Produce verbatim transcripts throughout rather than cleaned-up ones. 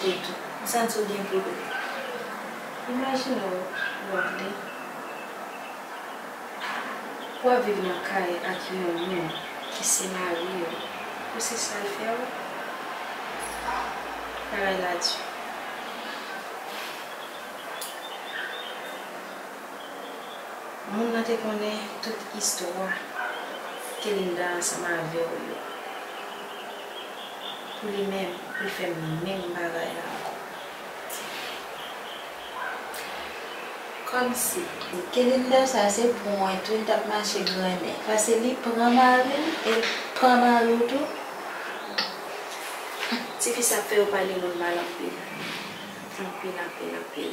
Tou, m santi w gen pwoblèm. Imajine w, Rodney, w ap viv nan kay ak yon moun ki se mari w, ou se sa l fè w? Bagay la di. Moun nan te konnen tout istwa Kelinda ansanm avè w yo. Pou li menm, pou l fè menm bagay la ankò. Kòmsi Kelinda sa se pou mwen tou, li t ap mache grennen. Paske li pran mari l e l pran mari w tou. Tifi sa ap fè yo pale moun mal anpil. Anpil, anpil, anpil.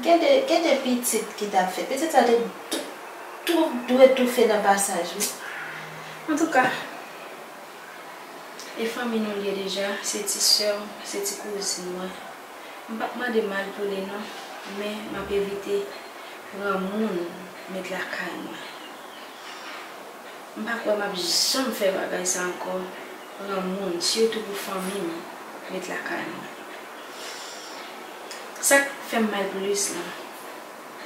Gen de, gen de pitit ki t ap fèt. Pitit sa te tou, tou dwe toufe nan pasaj, wi. Antouka, e fanmi nou l ye deja, se ti sè m, se ti kouzin mwen. M p ap mande mal pou li non, men m ap evite pran moun met lakay mwen. M pa kwè m ap janm fè bagay sa ankò, pran moun, sitou pou fanmi m, met lakay mwen. Sa k fè m mal plis la,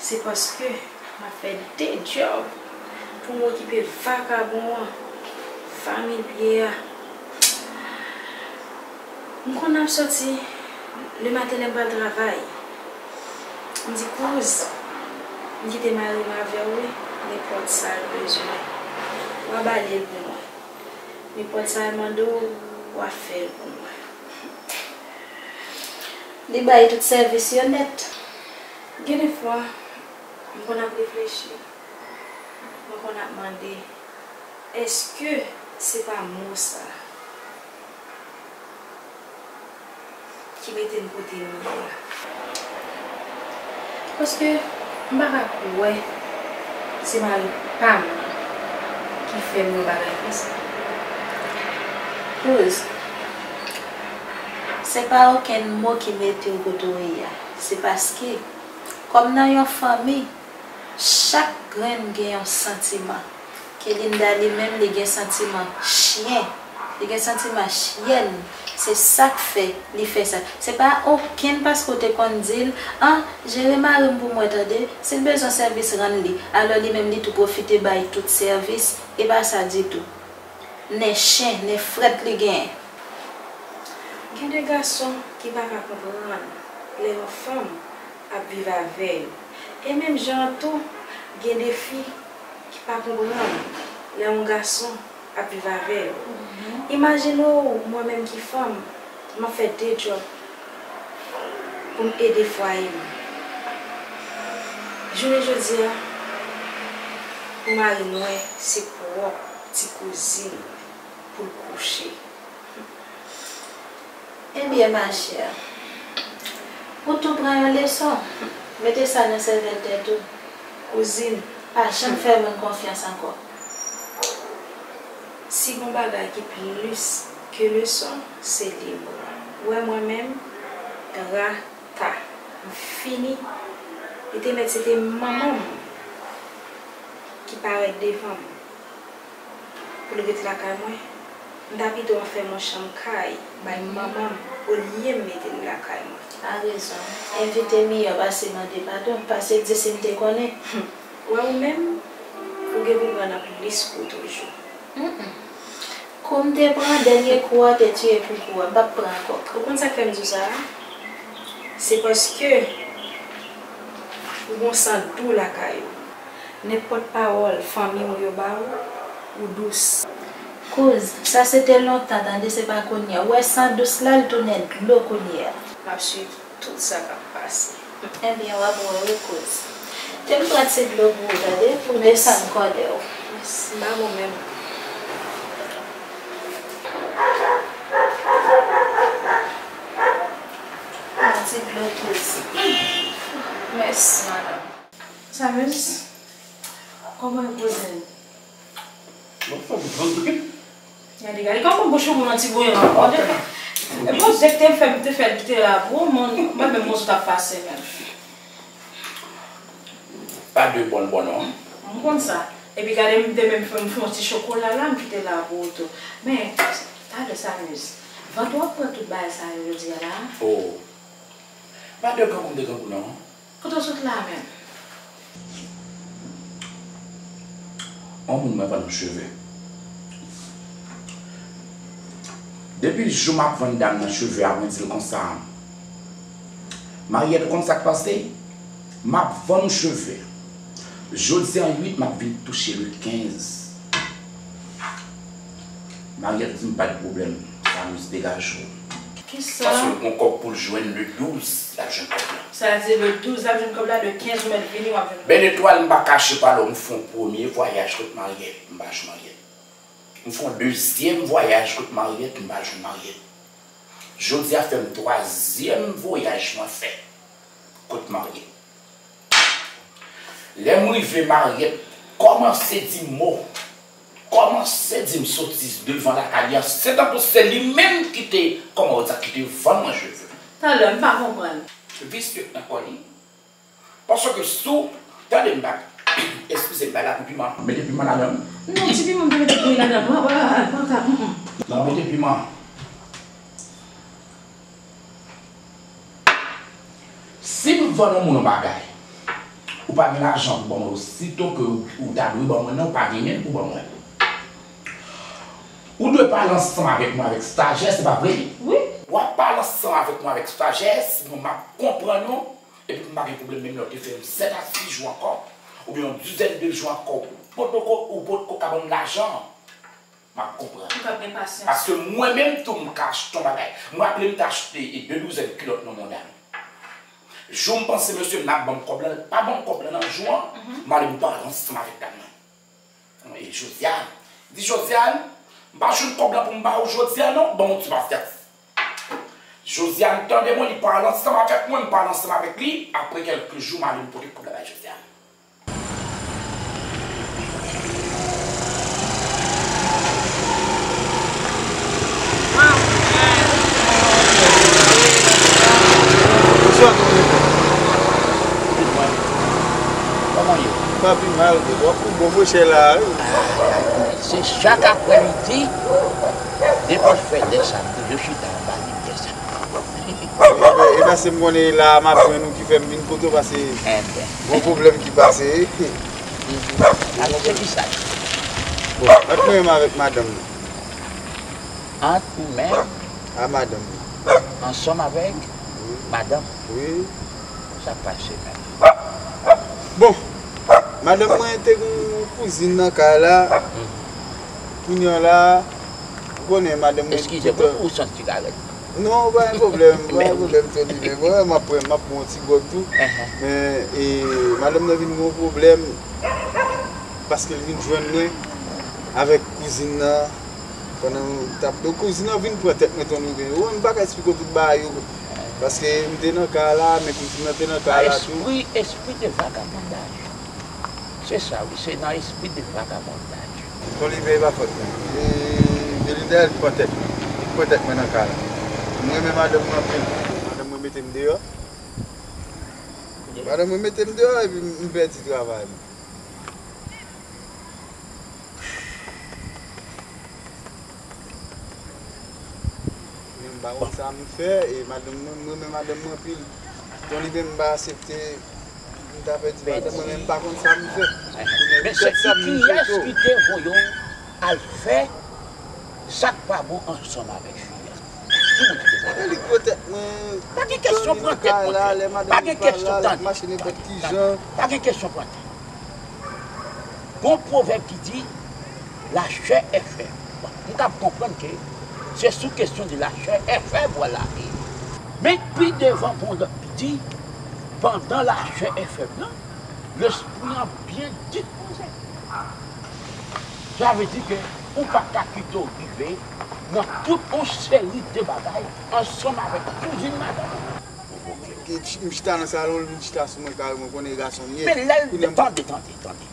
se paske m ap fè de djòb pou m okipe vakabon an, fanmi l pye a. M konn ap soti lematen lè m pral travay. M di, "Kouz, m kite mari m avè w wi, nenpòt sa l bezwen, w a ba li l pou mwen. Nenpòt sa l mande w, w a fè l pou mwen." Li bay tout sèvis yo nèt. Gen de fwa, m konn ap reflechi, mwen konn ap mande, èske se pa mo sa ki mete m kote m ye a? Paske m pa ka kwè se mari pa m ki fè m yon bagay konsa. Kouz, se pa okenn mo ki mete w kote w ye a. Se paske, kòm nan yon fanmi, chak grenn gen yon santiman. Kelinda li menm, li gen santiman chen. Li gen santiman chyèn. Se sa k fè li fè sa. Se pa okenn paske w te konn di l, "An, jere mari m pou mwen, tande. Si l bezwen sèvis, rann li." Alò, li menm, li tou pwofite bay tout sèvis. E pa sa ditou. Nè chen, nè frèt li genyen. Gen de gason ki pa ka konprann lè yon fanm ap viv avè yo. E menm jan an tou, gen de fi ki pa konprann lè yon gason ap viv avè yo. Imajine w, mwen menm ki fanm, m ap fè de djòb pou m ede fwaye m. Jounen jodi a, pou mari m wè se pwòp ti kouzin mwen pou l kouche. Ebyen, machè, ou tou pran yon leson. Mete sa nan sèvèl tèt ou. Kouzin, pa janm fè moun konfyans ankò. Si gon bagay ki plis ke leson, se li m. Ou wè mwen menm, rata. M fini. Li te mèt se te manman m ki parèt devan m pou l ret lakay mwen. M ta pito an fè m yon chanm kay bay manman m olye m mete l lakay mwen. A rezon. Envite miyò pase mande padon, pase di si m te konnen. Ou wè ou menm, ou gen pou pran nan plis kou toujou. Kou m te pran, dènye kou a te tiye pou kou a, m p ap pran ankò. Ou konn sa k fè m di w sa a? Se paske ou gon san dou lakay ou. Nenpòt pawòl fanmi w yo ba ou, ou dous. Kouz, sa se te lontan, tande, se pa kounye a. Ou wè san dous la, l tounen dlo kounye a. M ap swiv tout sa k ap pase. Ebyen, w ap wè wi, kouz. Te m pran ti dlo pou ou, tande, pou w desann kòlè w. Mèsi. M pa bon menm. Pran ti dlo, kouz. Mèsi, madanm. Samuz, kòman e kouzin? Mwen fè m trannkil. Gade, gade kòman bouch ou nan ti bouyon an. Epi se te fè m te fè l kite la pou ou, mwen, mwen menm mwen sot ap pase menm. Pa de bòn bòn non. M konn sa. Epi gade m te menm fè m fè yon ti chokola la, m kite la pou ou tou. Men, talè Samuz. Vant ou ap pran tout bagay sa yo jodi a la? Oh. Pa de grangou m te grangou non. Kote w sot la menm? On moun mwen vann yon cheve. Depi jou m ap vann dam nan cheve a, mwen di l konsa, Maryèt, ou konn sa k pase? M ap vann yon cheve. Jodi a uit, m ap vin touche le kenz. Maryèt di m pa de pwoblèm, Samis, degaje w. Kisa? Paske l gon kòb pou l jwenn le douz, l ap jwenn kòb la. Sa di le douz l ap jwenn kòb la, le kenz ou mèt vini, w ap jwenn kòb la. Bèl etwal, m pa kache pale w, m fè yon premye vwayaj kot Maryèt, m pa jwenn Maryèt. M fè yon dezyèm vwayaj kot Maryèt, m pa jwenn Maryèt. Jodi a fè m twazyèm vwayaj mwen fè kot Maryèt. Lè m rive, Maryèt kòmanse di m mo, kòmanse di m sotiz devan lakay li an, se tankou se li menm ki te, kòman w di sa, ki te vann mwen cheve. Talè, m pa konprann. Visye k nan kò li. Paske si w tande m pa, eskize m, bay la pou piman. Mete piman ladan. Non, ti piman m te mete pou li ladan. Mwen, mwen, mwen, mwen, mwen, mwen, mwen. Non, mete piman. Si m vann yon moun yon bagay, ou pa gen lajan pou ban mwen, osito ke ou, ou ta dwe ban mwen nan, ou pa genyen l pou ban mwen. Ou dwe pale ansanm avèk mwen avèk sajès, se pa vre? Wi. W ap pale ansanm avèk mwen avèk sajès, mwen m ap konprann ou, epi m pa gen pwoblèm menm lè w te fè m sèt a sis jou ankò, oubyen yon dizèn de jou ankò, ou potko, ou potko ka ban m lajan an. M ap konprann. Ou p ap gen pasyans. Paske mwen menm tou, m ka achte yon bagay. M raple m te achte de douzèn kilòt nan yon dam. Jou m panse mesye m ap ban m kòb lan, l pa ban m kòb lan nan jou an, m ale m pale ansanm avèk dam nan. E Josiane, di Josiane, m pa jwenn kòb lan pou m ba ou jodi a non, ban m yon ti pasyans. Josiane tande mwen, li pale ansanm avèk mwen, m pale ansanm avèk li, apre kèlke jou, m ale m pote kòb la bay Josiane. Bonswa, kòman w ye? Kòman w ye? Pa pi mal, w ap pou bon pwochè la, wi. Se chak aprèmidi, depi l fè lè sa, m toujou chita anba limyè sa. E, e, e paske m konnen la a m ap jwenn ou ki fè m vin kote w, paske gon pwoblèm ki pase. Alò, se kisa? Bon, ant mwen menm avèk madanm nan. Ant ou menm? A madanm nan. Ansanm avèk madanm? Wi. Sa k pase menm? Bon, madanm mwen te gen yon kouzin nan kay la. Kounye a la, ou konnen madanm mwen. Eskize, pou ou sant sigarèt? Non, pa gen pwoblèm, pa gen pwoblèm, Tony, men mwen, m ap pran, m ap pran yon ti gwòg tou. Men, e, madanm nan vin gen yon pwoblèm, paske l vin jwenn mwen avèk kouzin nan, pandan m t ap, donk, kouzin nan vin pran tèt mwen, Tony, men, ou wè, m pa ka esplike w tout bagay yo, paske m te nan kay la, men kouzin nan te nan kay la tou. Espri, espri de vagabondaj. Se sa wi, se nan espri de vagabondaj. Ton Liben, e pa fòt mwen. E Belinda, l pran tèt mwen. Li pran tèt mwen nan kay la. M renmen madanm mwen anpil. Madanm mwen mete m deyò. Madanm mwen mete m deyò epi m pèdi travay mwen. Men m pa konn sa m fè, e madanm mwen, m renmen madanm mwen anpil. Ton Liben, m pa aksepte pou m ta pèdi madanm mwen, men m pa konn sa m fè. Men se kiyès ki te voye w al fè sa k pa bon ansanm avèk fi a? Ki moun ki te voye w? Se li k pran tèt mwen. Pa gen kesyon pran tèt, monchè. Pa gen kesyon, tande. Pa gen kesyon pran tèt. Gon pwovèb ki di, la chair est faible. Bon, m kab konprann ke se sou kesyon de la chair est faible w al lage. Men pi devan, gon lòt ki di, pandan la chair est faible lan, lespri an byen dispoze. Sa vle di ke ou pa ka kite w rive nan tout yon seri de bagay ansanm avèk kouzin madanm ou. M chita nan salon, l vin chita sou mwen kareman, konnen e gason m ye. Men lè l, tande, tande, tande.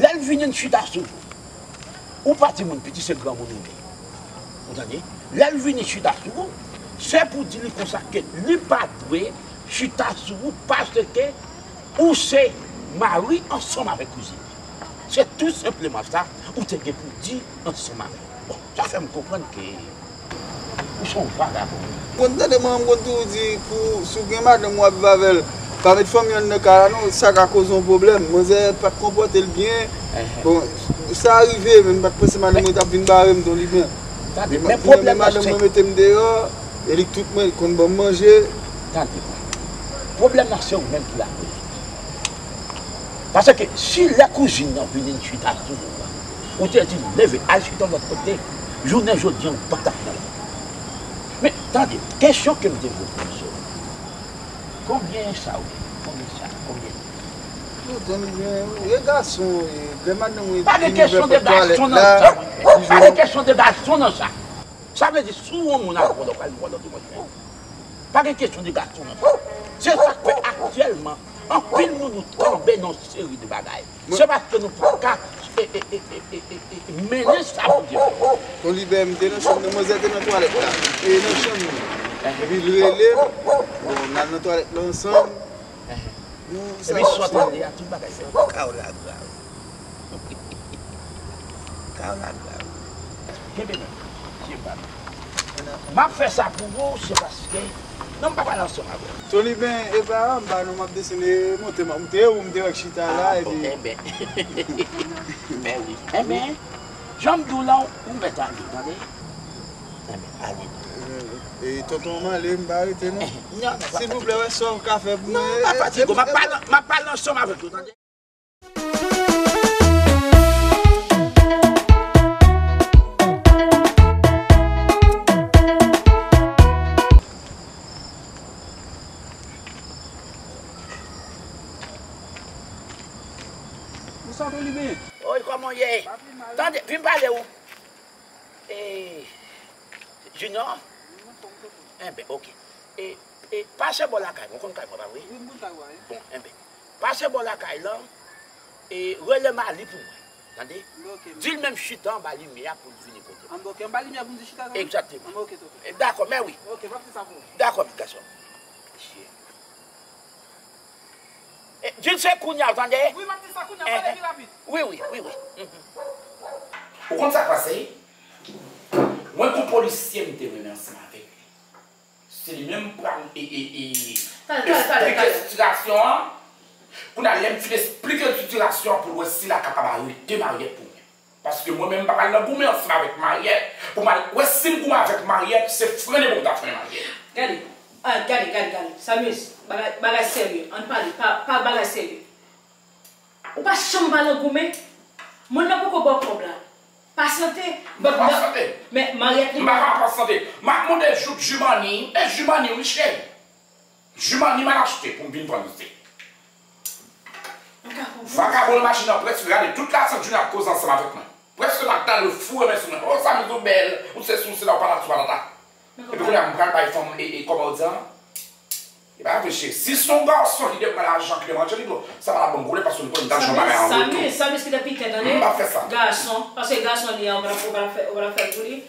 Lè l vin chita sou ou, ou pa timoun piti, se granmoun ou ye. Ou tande? Lè l vini chita sou ou, se pou di li konsa ke li pa dwe chita sou ou paske ou se mari ansanm avèk kouzin li. Se tou senpleman sa ou te gen pou di ansanm avè l. Bon, sa fè m konprann ke Ou se yon vagabon. Konn tande manman m konn toujou di pou si w gen madanm w ap viv avè l, pa met fanmi w nan kay la non, sa ka koze yon pwoblèm. Manzè pa t konpòte l byen. Bon, sa rive, men m pa t panse madanm mwen t ap vin bare m, Ton Liben. Tande, men pwoblèm nan se madanm mwen mete m deyò, e li k tout mwen, li konn ban m manje. Tande mwen. Pwoblèm nan se ou menm ki la koze. Paske si lè kouzin nan vini chita sou ou, ou te di leve al chita lòt kote, jounen jodi a ou pa t ap nan. Men tande, kesyon ke m te vle poze w. Konbyen sa ou ye? Konbyen sa? Konbyen? Yo, Ton Liben, e gason, e, lè madanm mwen vini ouvè pòt twalèt la, li jwenn. Pa gen kesyon de gason nan sa, monchè. Pa gen kesyon de gason nan sa. Sa vle di, si w yon moun avè w, w pral vòlò di mwen. Pa gen kesyon de gason nan sa. Se sa k fè aktyèlman, anpil moun nou tonbe nan yon seri de bagay. Se paske nou pa ka, e, e, mennen sa Bondye vle. Ton Liben, m te nan chanm nan, manzè te nan twalèt la. E nan chanm nan. Epi l rele m, bon, n al nan twalèt la ansanm. Epi sa w ap tande a, tout bagay fèt. Ka w la grav. Ka w la grav. Kenbe men, zye m pa nou. M ap fè sa pou ou, se paske, non, m pa pale ansanm avè w. Ton Liben, e pa anba non, m ap desann, e monte, m te ou m te wè k chita la, epi. Ah, bon, enben. Ben wi. Enben, jan m di w la, ou mèt ale, tande? Enben, ale. E, tonton, m ale, m pa rete non. Non, non, pa fatige. Silvouplè, wè sa w ka fè pou mwen. Non, pa fatige, m ap pale, m ap pale ansanm avèk ou, tande? Ou santi w li byen? Oy, kòman w ye? Tande, vin pale ou. E, Junior? Enben, oke. E, e, pase bò lakay mwen, ou konn kay mwen, pa vre? Wi, m konn kay ou a, wi. Bon, enben, pase bò lakay lan, e, rele Mali pou mwen. Tande? Di l menm chita anba limyè a pou l vini kote mwen. Anba, oke, anba limyè pou m di chita, tande? Egzakteman. Anba, oke, tonton. E, dakò, mè wi. Oke, m ap fè sa pou ou. Dakò, gason. Mesye. E, di l se kounye a, w tande? Wi, m ap di sa kounye a, pale pi rapid. Wi, wi, wi, wi. Ou konn sa k pase? Mwen gon polisye m te renmen ansanm avèk li. Se li menm pral e, e, e, esplike sitiyasyon an. Kounye a, lè m fin esplike l sitiyasyon an pou l wè si l a kapab arete Mariette pou mwen. Paske mwen menm m pa pral nan goumen ansanm avèk Mariette. Pou m al wè si m goumen avèk Mariette, se frennen pou m ta frennen Mariette. Gade, ah, gade, gade, gade. Samus, bagay, bagay serye. Ann pale, pa, pa bagay serye. Ou pa janm pa nan goumen. Moun nan poko ba w kòb la. Pasyante. M pa pasyante. Men Mariette li. M pa ka pasyante. M ap mande jouk Jumani. E Jumani, wi, cheri. Jumani m al achte pou m vin vann isit. Vagabon nan machin nan prèske gade tout lasent jounen ap koze ansanm avèk mwen. Prèske m ap gade foure men sou mwen. Oh, Samus ou bèl, ou sesi, ou sela, ou patati, ou patata. Epi kounye a m pral bay fanm e, e kòman w di an? E pa vre cheri. Si se yon gason ki te pran lajan ki te manje li, bon, sa pa t ap ban m pwoblèm paske m konnen m t ap jwenn yon bagay an retou. Samus, Samus kite piken, tande? M p ap fè sa. Gason, paske gason li an, ou pa t ap, ou pa t ap fè, ou pa t ap fè l pou li.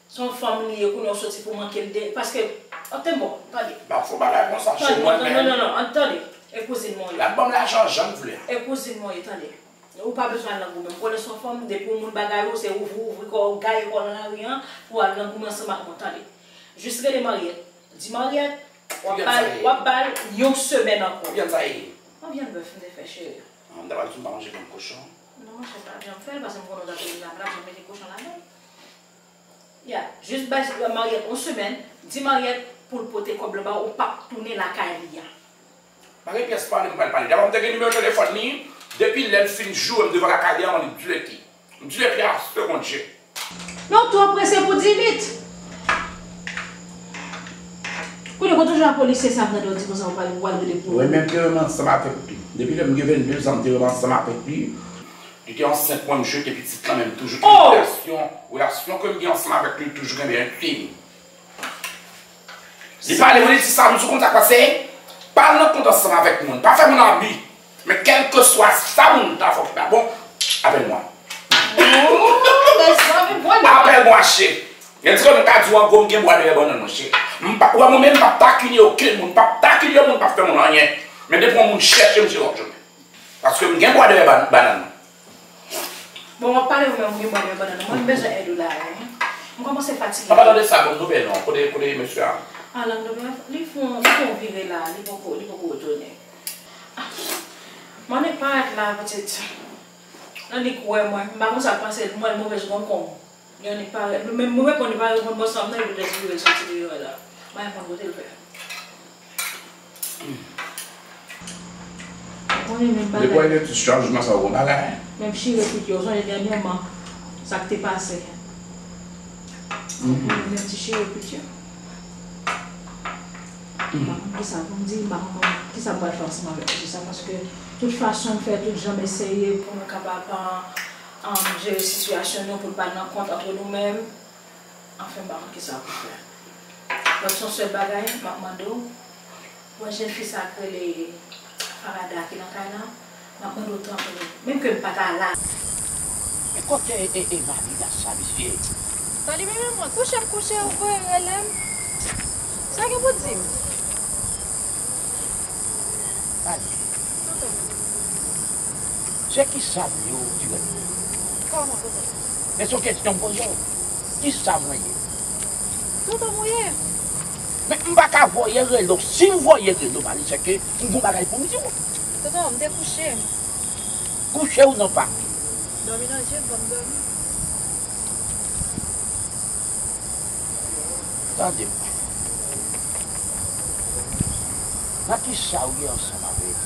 Se yon fanm li ye, kounye a w soti pou manke l de, paske, antann bon, tande. M ap fè yon bagay konsa, cheri, mwen menm. Non, non, non, non, tande. E kouzin mwen ye. L ap ban m lajan jan m vle a. E kouzin mwen ye, tande. Ou pa bezwen al nan goumen. M konnen se yon fanm, depi yon moun bagay ou, se ouvri, ouvri kò w, gaye kò w nan lari an, pou w al nan goumen ansanm ak mwen, tande. Jis rele Mariette. Di Mariette, w ap ba l, w ap ba l yon semèn ankò. Konbyen sa ye? Konbyen bèf m te fè, cheri? Ah, m ta pral di w m pa manje vyann kochon. Non, monchè, pa janm fè l, paske m konnen w t ap vin la, m pa t ap janm mete kochon ladan l. Ya, jis bay Mariette yon semèn, di Mariette pou l pote kòb la ba w, ou p ap tounen lakay li a. Pa gen pyès pale m pral pale. Dabò m te gen nimewo telefòn li, depi lè l fin joure m devan lakay li a, m annik dilete. M dilete a segonn je. Non, w twò prese pou di vit. Kounye a, kote w jwenn polisye sa m tande w di konsa w pral, w pral rele pou. Mwen menm te renmen ansanm avèk li. Depi lè m gen vennde zan, m te renmen ansanm avèk li. Li te ansent mwen, m jete pitit lan, men m toujou kenbe relasyon. Relasyon ke m gen ansanm avèk li, toujou kenbe entim. Li pale, mwen, li di sa, m di w konn sa k pase. Pa al nan kont ansanm avèk moun. Pa fè moun abi. Men kèlkeswa sa moun ta fè w ki pa bon, apèl mwen. Apèl mwen, cheri. Gen ti moun ka di w an gwo, m gen bwa dèyè bannann mwen, cheri. M pa, ou wè mwen menm, m p ap takinnen okenn moun. M p ap takinnen moun, m p ap fè moun anyen. Men depi yon moun chèche m, se yon jòb. Paske m gen bwa dèyè ban-, bannann mwen. Bon, w ap pale ou menm, ou gen bwa dèyè bannann. Mwen, m bezwen èd ou la, wi. M kòmanse fatige. An palan de sa, ban m nouvèl non, kote, kote mesye a? Alan, nouvèl, li fè yon, li fè yon vire la, li poko, li poko retounen. Ah, m annik parèt la, pitit. Annik wè mwen, m pa konn sa k pase l, m wè l movèz kon konb. Li annik parèt, men mwen reponn li pa reponn bòs la, m tande l jis vire l soti deyò a la. M pa konn kote l fè. Konnen menm bagay. Depi w gen ti chanjman sa w gon bagay. Menm chire pit yo, w sonje dènyèman sa k te pase. Menm ti chire pit yo. M pa konn kisa pou m di, m pa konn kisa m pral fè ansanm avèk mesye sa, paske tout fason m fè, tout jan m eseye pou nou kapab, um, jere sitiyasyon nou, pou l pa nan kont antre nou menm. Anfen, m pa konn kisa pou fè. Donk, se yon sèl bagay, m ap mande w, pou jèn fi sa k rele Farada ki nan kay la, m ap mande w tanpri, menm ke m pa ta la. Men kote e, e, e Marina sa, mesye? Sa li menm, mwen kouche, m kouche, ou voye rele m. Sa gen pou di m? Tande. Tonton. Se ki sa m ye w dirèkteman? Kòman, tonton? Men se yon kesyon m poze w. Ki sa mwen ye? Tonton, mwen ye. Men m pa ka voye rele w. Si m voye rele w, Mali, se ke m gon bagay pou m di w. Tonton, m te kouche. Kouche ou nan pa? Dòmi nan je m, ban m dòmi. Tande m. Nan ki sa w ye ansanm avèk,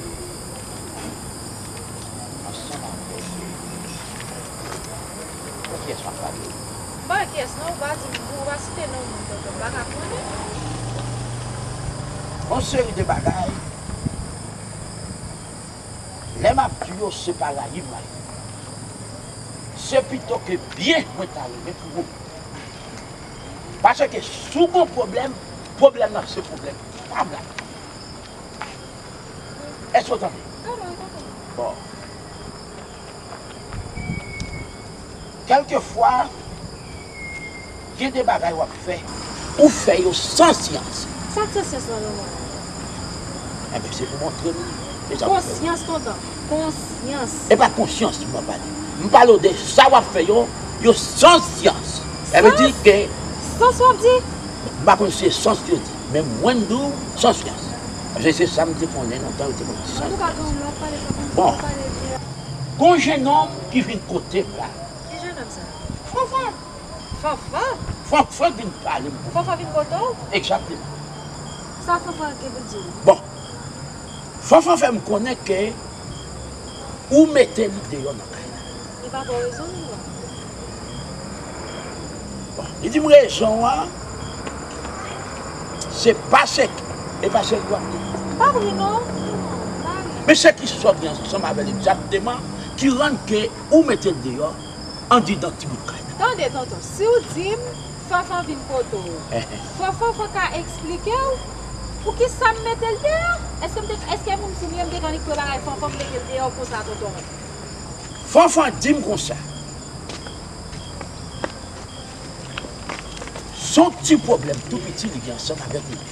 e, ansanm avèk, e, kiyès m ap pale? M pa wè kiyès non, ou pa di m, ou pa site non moun, tonton, m pa ka konnen. Yon seri de bagay, lè m ap di w yo, se pa rayi m rayi. Se pito ke byen mwen ta renmen pou ou. Paske si w gon pwoblèm, pwoblèm nan se pwoblèm pa m la. Èske w tande? Bon. Kèlkefwa, gen de bagay w ap fè, ou fè yo san syans. Sa k san syans la, tonton? Enben, se pou montre m. Se sa w fè. Konsyans, tonton. Konsyans. E pa konsyans m ap pale. M pale w de sa w ap fè yo, yo san syans. Sa vle di ke. Sans w ap di? M pa konn si se sans yo di, men mwen m di w san syans. Paske se sa m te konnen lontan, yo te konn di san syans. Antouka, gon lòt pale, tonton, bon, pale byen. Gon jennonm ki vin kote m la. Ki jennonm sa? Fanfan. Fanfan? Fanfan vin pale m. Fanfan vin kote w? Egzakteman. Sa Fanfan gen pou l di w? Bon. Fanfan fè m konnen ke ou mete li deyò nan kay la. Li pa ba w rezon, non? Bon, li di m rezon an, se paske, e pa se li w ap di. Pa vre, non. Pa vre. Men se ki sa w gen ansanm avè l egzakteman ki rann ke ou mete l deyò andidan ti bout kay la. Tande, tonton, si w di m Fanfan vin kote w, fò Fanfan ka eksplike w poukisa m mete l deyò. Èske m te, èske moun fou m ye, m te ka annik pran bagay Fanfan, m mete l deyò konsa, tonton? Fanfan di m konsa. Se yon ti pwoblèm tou piti li gen ansanm avèk nou.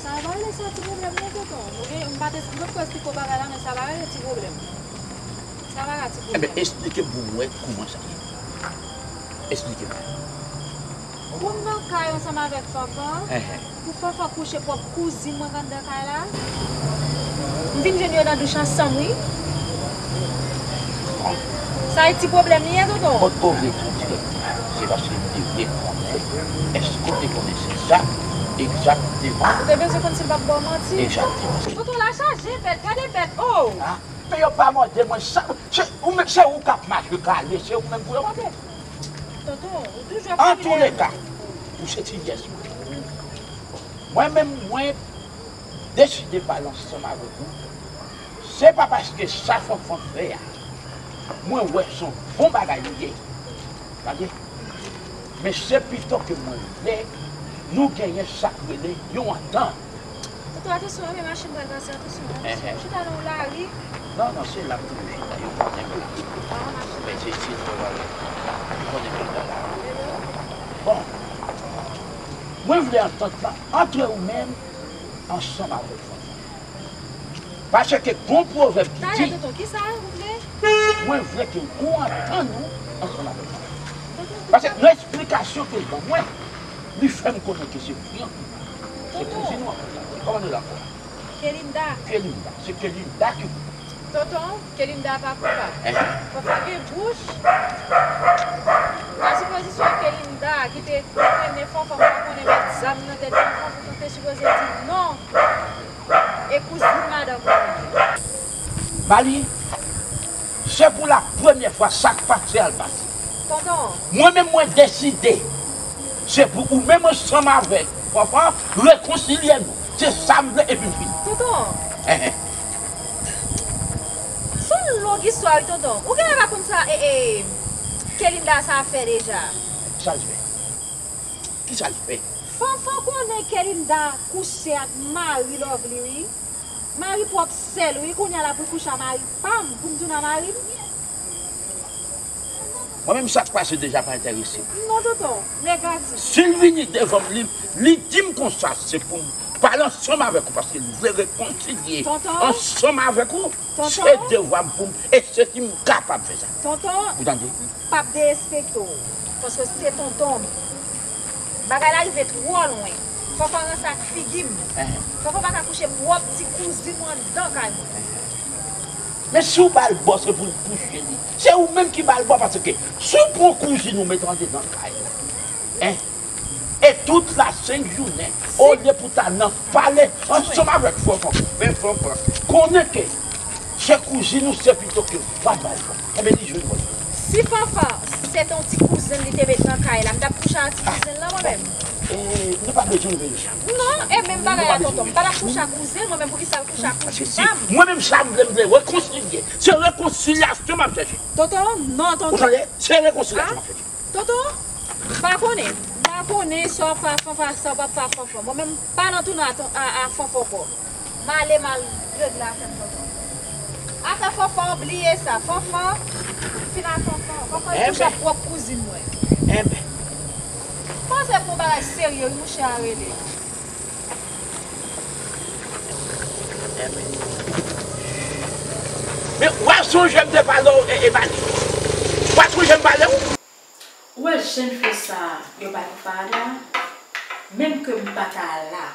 Sa pa rele sa ti pwoblèm non, tonton. Oke, m pa te, m potko esplike w bagay la, men sa pa rele ti pwoblèm. Sa pa ka ti pwoblèm. Enben, eksplike m pou m wè kouman sa ye. Eksplike m. Kou m nan kay ansanm avèk Fanfan, enhen, pou Fanfan kouche pwòp kouzin mwen k anndan kay la. M vin jwenn yo nan douch ansanm, wi. Bon. Sa e ti pwoblèm li ye, tonton. Kot ou vle di dirèkteman? Se paske m te vle konnen, èske w te konnen se sa egzakteman? Ou te bezwen konn si m p ap ba w manti? Egzakteman. Tonton, la chaje bèt, gade bèt, oh! Ah, men yo pa mòde mwen sa. Se ou menm, se ou k ap mache kale, se ou menm pou yo mòde. Tonton, ou toujou ap... Antouleka, ou se ti nyès mwen. Mwen menm, mwen deside pale ansanm avèk ou. Se pa paske sa Fanfan fè a, mwen wè se yon bon bagay li ye. Tande? Men se pito ke mwen vle nou genyen sa k rele yon antant. Tonton, atansyon, anben machin pral pase, atansyon, atansyon. Enhen. Chita nan yon lari. Non, non, se la m toujou chita, yo konnen m la. Ah, machin. Men se, se trè valè. Yo konnen m la. Bon. Mwen vle antant lan antre ou menm ansanm avèk fanmi. Paske gon pwovèb ki di, talè, tonton, kisa ou vle? Mwen vle ke ou antann ou ansanm avèk fanmi. Paske nan eksplikasyon ke l ban mwen, li fè m konnen ke se fi an ki mal. Se kouzin ou an ki mal. Kòman nou dakò? Kelinda. Kelinda. Se Kelinda ki koupab. Tonton, Kelinda pa koupab. Enhen. Fanfan gen bouch. Nan sipozisyon Kelinda ki te trennen Fanfan, m pa konnen, met zam nan tèt Fanfan, Fanfan te sipoze di non. E kouzin madanm mwen li ye. Mali, se pou la premyè fwa sa k pase al pase. Tonton. Mwen menm mwen deside, se pou ou menm ansanm avèk Fanfan rekonsilye nou. Se sa m vle epi m fini. Tonton. Enhen. Se yon long istwa wi tonton. Ou genlè pa konn sa e, e, Kelinda sa fè deja. Sa l fè? Kisa l fè? Fanfan konnen Kelinda kouche ak mari Lovely wi. Mari pwòp sè l wi, kounye a l ap kouche a mari pa m pou m tounen a mari m. Mwen menm sa k pase deja pa enterese m. Non tonton, negatif. Si l vini devan m, li, li di m konsa, se pou m pale ansanm avèk ou paske l vle rekonsilye ansanm avèk ou. Tonton. Se devwa m pou m, e se si m kapab fè sa. Tonton. Ou tande? P ap derespekte w. Paske se tonton m. Bagay la rive twò lwen. Fanfan ranse ak figi m. Enhen. Fanfan pa ka kouche pwòp ti kouzin mwen anndan kay mwen. Enhen. Men si w ba l bò, se pou l kouche li. Se ou menm ki ba l bò, paske si w pran kouzin ou mete anndan kay la, en, e tout lasent jounen, olye pou ta nan pale ansanm avèk Fanfan, men Fanfan konnen ke se kouzin ou, se pito ke w pa ba l bò. Enben, li jwenn bò. Si Fanfan se te yon ti kouzen li te met nan kay la, m t ap kouche ak ti kouzen lan mwen menm. E, nou pa bezwen rele sa. Non, e menm bagay la tonton. M pa t ap kouche ak kouzen mwen menm, poukisa l kouche ak kouzen pa m? Mwen menm sa m vle, m vle rekonsilye. Se rekonsilyasyon m ap chèche. Tonton, non, tonton. Ou tande? Se rekonsilyasyon m ap chèche. Tonton, m pa konnen. M pa konnen sa w ap fè a Fanfan, sa w p ap fè a Fanfan. Mwen menm, m pa nan tounen a, a, a Fanfan ankò. M ale, m al regle afè m, tonton. Afè Fanfan, bliye sa. Fanfan, fin a Fanfan. Fanfan kouche ak pwòp kouzin mwen. Enben. Panse pou yon bagay serye, wi, mouche a rele. Enben. Men, w a sonje m te pale w, e, e, Mali. W a sonje m pale w? Ou wè jèn fi sa a, yo bay pou Farada a? Menm ke m pa ta la,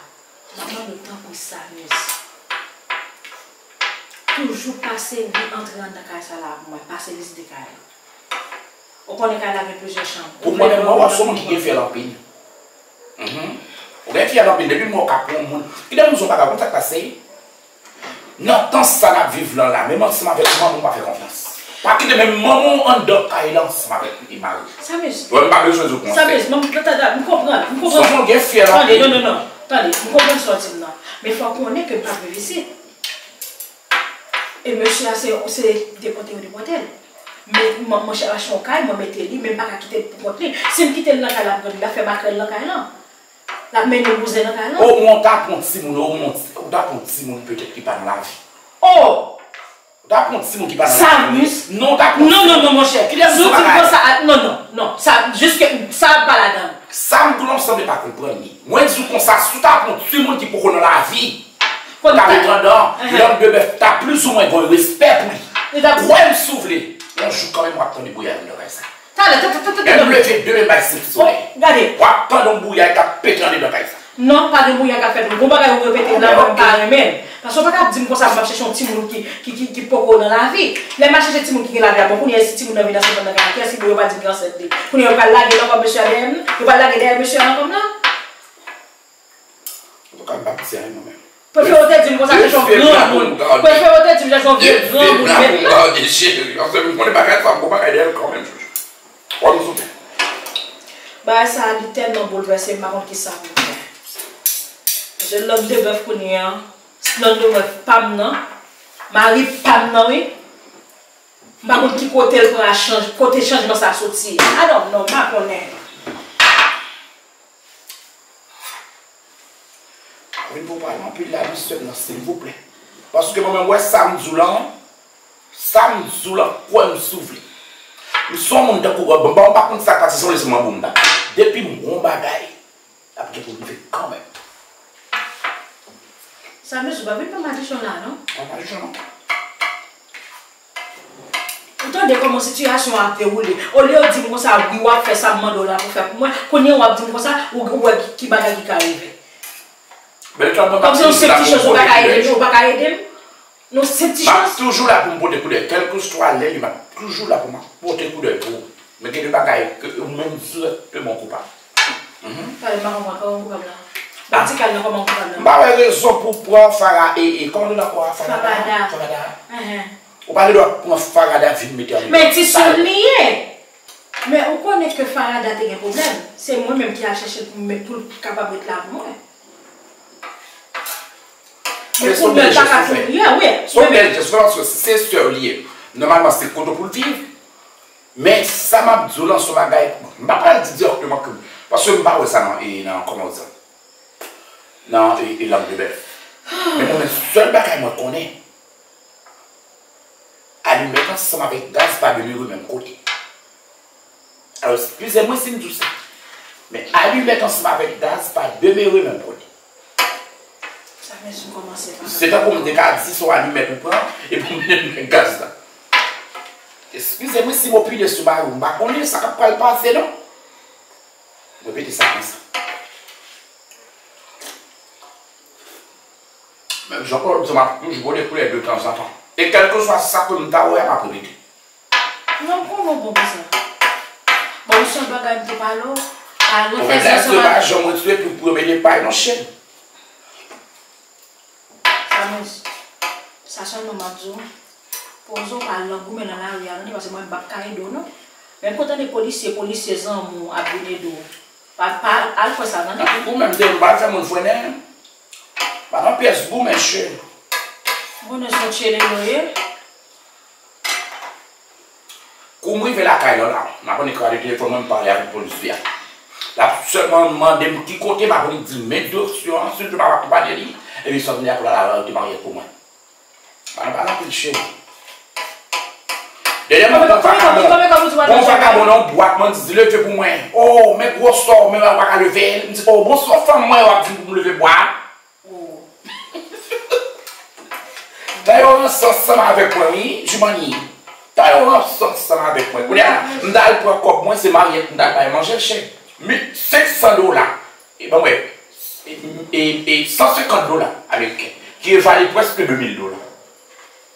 m ap mande w tanpri Samuz. Toujou pase li antre anndan kay sa la pou mwen, pase vizite kay la. Ou konnen kay la gen plizyè chanm. Pou mwen menm, mwen wè w se yon moun ki gen fyèl anpil. Mhm. Ou gen fyèl anpil, depi m wè w ka pran yon moun. Kite m di w yon bagay, ou konn sa k pase? Nan tan sa n ap viv lan la, menm ansanm avèk manman w pa fè konfyans. Pa kite menm manman w anndan kay la ansanm avèk li mari. Samuz. Wè, m pa bezwen di w konsèy. Samuz, m, m, tande, m konprann, m konprann. Fanfan gen fyèl anpil. Tande, non, non, non. Tande, m konprann sa w di m nan. Men fò w konnen ke m pa viv isit. E mesye a, se, se depòte yo depòte l. Men, mwen, mwen achte yon kay, mwen mete li, men m pa ka kite l pou kont li. Si m kite l nan kay la pou kont li, l ap fè makrèl nan kay lan. L ap mennen bouzen nan kay lan. O, men w ta pran timoun, o, men w ta pran timoun petèt ki pa nan lavi. O! Ou ta pran timoun ki pa nan lavi. Samuz. Non, ou ta pran timoun. Non, non, non, monchè. Kilès ou di konsa? Non, non, non. Sa, jiske, sa pa ladan l. Sa m di w la, m sanble pa konprann li. Mwen di w konsa, si w ta pran timoun ki poko nan lavi, ou ta met anndan, lanng de bèf ta plizoumwen gen respè pou li. Kwè m si w vle, yon jou kanmenm w ap tande bouyay anndan kay sa. Talè, talè, talè, talè. Menm leve demen bay senk solèy. Gade. W ap tande yon bouyay k ap pete anndan kay sa. Non, pa gen bouyay k ap fèt non. Gon bagay ou repete la, mwen m pa renmen l. Paske w pa ka ap di m konsa pou m ap chèche yon timoun ki, ki, ki, ki poko nan lavi. Lè m al chèche timoun ki gen lavi a, bon, kounye a si timoun nan vin ansent anndan kay la, kiyès ki bo yo pa di l gen ansent li? Kounye a yo pral lage l ankò mesye a dèyè m? Yo pral lage dèyè mesye a ankò m la? Antouka, m p ap di anyen mwen menm. Prefere w te di m konsa, se yon granmoun. Prefere w te di m se yon vye granmoun, men. Gade cheri, paske m konnen bagay sa, m gon bagay dèyè l kanmenm, chouchou. Wè m sou tè. Bagay sa a, li tèlman boulvèse m, m pa konn kisa pou m fè. Paske lanng de bèf kounye a, lanng de bèf pa m nan, mari pa m nan, wi. M pa konn ki kote l pran chanj, kote chanjman sa soti. I don't know, m pa konnen. Vin pou pale anpil la, li sèm nan, silvouplè. Paske mwen menm, wè sa m di w lan, sa m di w lan, kwè m si w vle. M se yon moun tankou, bon, bon, m pa konn sa k pase, se yon leson mwen bon m ta. Depi m wè yon bagay, l ap gen pou rive kanmenm. Samuz, ou pa vin pran madichon la, non? Pran madichon, non. Ou Tande kòman sitiyasyon an ap dewoule. Olye w di m konsa, wi, w ap fè sa m mande w la pou fè pou mwen, kounye a w ap di m konsa, ou, ou wè ki, ki bagay ki ka rive. Kòmsi yon sèl ti chans ou pa ka ede m, ou pa ka ede m. Non, sèl ti chans. M ap toujou la pou m pote koudèy. Kèlkeswa lè li, m ap toujou la pou m ap pote koudèy pou ou. Men gen de bagay ke ou menm dirèkteman koupab. Pale, m pa konprann kòman koupab la. Ban m ti kal nan kòman koupab la. M pa wè rezon pou pran Fara e, e, kòman nou nan kò a? Farada. Farada. Farada. Ou pa gen dwa pran Farada vin mete an. Men ti sè l li ye. Men ou konnen ke Farada te gen pwoblèm. Se mwen menm ki al chèche l pou m met, pou l kapab ret la pou mwen. Men kounye a l pa ka tou ye, wi. Se yon bèl jès, paske si se sè w li ye, nòmalman se kote pou l viv. Men sa m ap di w lan se yon bagay, m pa pral di dirèkteman ke, paske m pa wè sa nan, e, nan, kòman w di sa? Nan, e, e, lang de bèf. Men mwen menm, sèl bagay mwen konnen, alimèt ansanm avèk gaz pa demere menm kote. Alò, eskize mwen si m di w sa. Men alimèt ansanm avèk gaz pa demere menm kote. Sa men sou kòmanse pa. Se tankou m te ka di se yon alimèt ou pran, epi w mennen l nan gaz la. Eskize mwen si m opine sou bagay ou, m pa konnen sa k ap pral pase non. M repete sa konsa. Menm jan Claude di, m ap toujou pote koudèy de tanzantan. E kèlkeswa sa ke m ta wè a, m ap repete. Non, m konnen w bon pou sa. Bon, ou se yon bagay m te pale w, al refè zye ansanm avèk. Pwoblèm la, se pa jan mwen sou epi w premye de pay non, cheri. Samis, sa sèlman m ap di w, poze w pa al nan goumen nan lari a, tande, paske mwen m p ap ka ede w, non. Menm kontan de polisye, polisye zanmi w ap vin ede w. Pa, pa al fè sa, tande. Ou menm, te m pa fè moun frennen. Pa nan pyès goumen, cheri. M konnen se yon tchelele w ye. Kou m rive lakay la, la, m ap annik rale telefòn mwen, m pale avèk polisye a. L ap sèlman mande m ki kote, m ap annik di l men direksyon an, si l pa akonpanye li, epi sa vini a pou l al arete Mariette pou mwen. Pa nan pale anpil, cheri. Dènyèman, gon vagabon, gon vagabon nan yon bwat, man, di, leve pou mwen. Oh, men gwo sò, men mwen pa ka leve. M di, oh, bon, se yon fanm mwen, w ap di m pou m leve bwat. Oh. Tan yo ranse ansanm avèk mwen, wi, Jimani. Tan yo ranse ansanm avèk mwen. Kounye a, m t al pran kòb mwen, se Mariette m t al bay manje l, cheri. Senk san dola. E ban mwen, e, e, e san senkant dola ameriken, ki ekivale prèske de mil dola.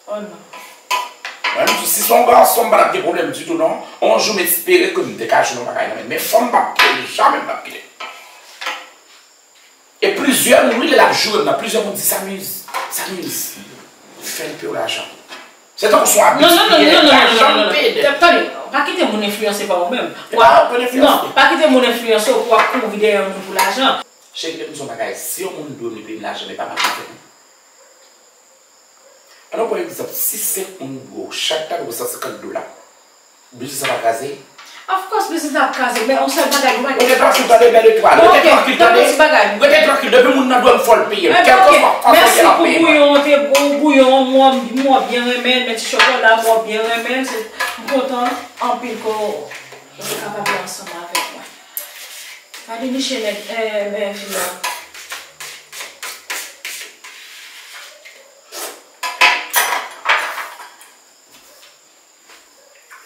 Oh non. Mwen, m di, si se yon gason, m pa t ap gen pwoblèm ditou, non. On jou, m espere ke m te ka jwenn yon bagay nan men l. Men fanm, m p ap kite l, jamè m p ap kite l. E plizyè moun, wi, lè l ap joure m nan, plizyè moun di, Samiz, Samiz, fè l peye w lajan. Se tankou se yon abitid li genyen, pa janm peye dèt. Tande, pa kite moun enfliyanse pa ou menm. E pa ou pou enfliyanse. Non, pa kite moun enfliyanse w pou w ap kouri dèyè yon moun pou lajan. Cheri, kite m di w yon bagay, si yon moun dwe m, li peye m lajan, men pa m ap fè l. Ann nou pran egzanp, si senk moun dwe w, chak ta dwe w san senkant dola. Biznis la pa kraze? Of course, biznis la ap kraze, men yon sèl bagay, nou pa gen. Ou gen twa sou tande, bèl etwal. Rete trankil, tande. Rete trankil, depi moun nan dwe m, fò l peye m. Kèlkeswa fason l ye, l ap peye mwen. Mèsi pou bouyon, te bon, bouyon an, mwen, mwen byen renmen l, men ti chokola, mwen byen renmen l, se, m kontan anpil ke w kapab ansanm avèk mwen. Gade Michelet, eh, eh, fi a.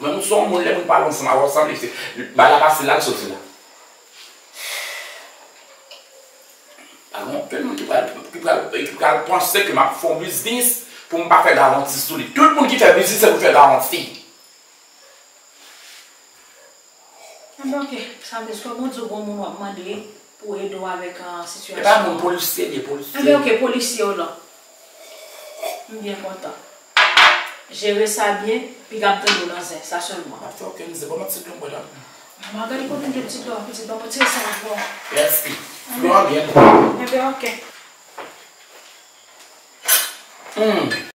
Mwen, m se yon moun, lè moun pale ansanm avè w, sanble se bagay la pase la, l soti la. Pa gen anpil moun ki pral, ki pral, ki pral panse ke m ap fè yon biznis pou m pa fè garanti sou li. Tout moun ki fè biznis, se pou fè garanti. Enben, oke, sa vle di, kòm ou di w gon moun w ap mande pou ede w avèk, ah, sitiyasyon an. E pa moun, polisye li ye, polisye. Enben, oke, polisye w lan. M byen kontan. Jere sa byen, piga m tande w nan zen, sa sèlman. M ap fè okenn zen, ban m ti dlo m bwè la. Manman, gade kote m gen ti dlo a, pitit, ban mwen tire sa ankò. Mèsi. Dlo a byen bon. Enben, oke. Hmm.